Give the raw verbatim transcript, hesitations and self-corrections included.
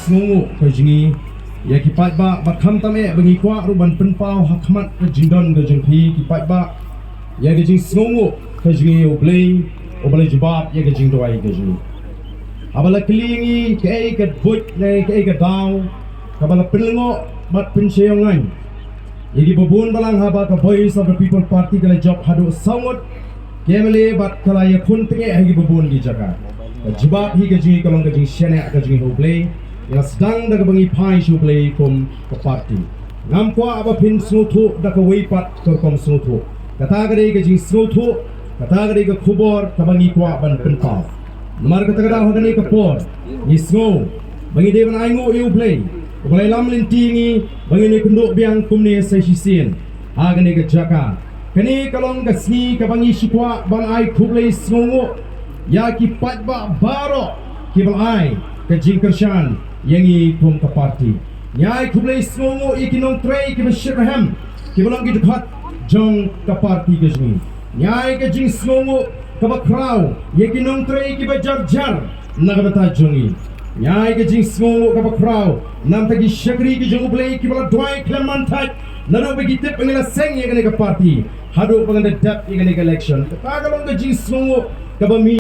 Sngewnguh ka jong ngi ïa ki paidbah, bad khamtam eh ba ngi kwah ruh ban pynpaw ha khmat ka jingdon ka jong phi ki paidbah ïa ka jingsngewnguh ka jong ngi ïa U Blei uba la jubab ïa ka jingduwai ka jong ngi. Haba la kylli ïa ngi kaei ka buit ne kaei ka daw kaba la pynlyngngoh bad pynshai ïa ngi, ïa kiba bun balang haba ka Voice of the People Party ka la jop haduh saw ngut ki M L A bad ka la ïakhun tyngeh ha kiba bun ki jaka. Ka jubab hi ka jong ngi ka long ka jingshaniah ka jong ngi ha U Blei. Ngi la sdang da kaba ngi phai sha U Blei kum ka party. Ngam kwah ba phin sngewthuh da kawei pat ka rukom sngewthuh. Kata ka dei ka jingsngewthuh, kata ka dei ka khubor kaba ngi kwah ban pynpaw. Namar kata ka daw ha kane ka por ngi sngew ba ngi dei ban ainguh ïa U Blei uba la ïalam lynti ïa ngi ba ngin ïakynduh biang kumne sa shisien ha kane ka jaka. Kane ka long ka sngi kaba ngi shu kwah ban ai khublei sngewnguh ïa ki paidbah baroh kiba la ai ka jingkyrshan ïa ngi kum ka party. Ngi ai khublei sngewnguh ïa ki nongtrei kiba shitrhem kiba long ki dkhot jong ka party ka jong ngi. Ngi ai ka jingsngewnguh kaba khraw ïa ki nongtrei kiba jar jar na ka bynta jong ngi. Ngi ai ka jingsngewnguh kaba khraw na ka bynta ki shakri ki jong U Blei kiba la duwai khlem man thait, naduh ba ki tip ba ngi la seng ïa kane ka party haduh ba ngi la dep ïa kane ka election. Kata ka long ka jingsngewnguh kaba mi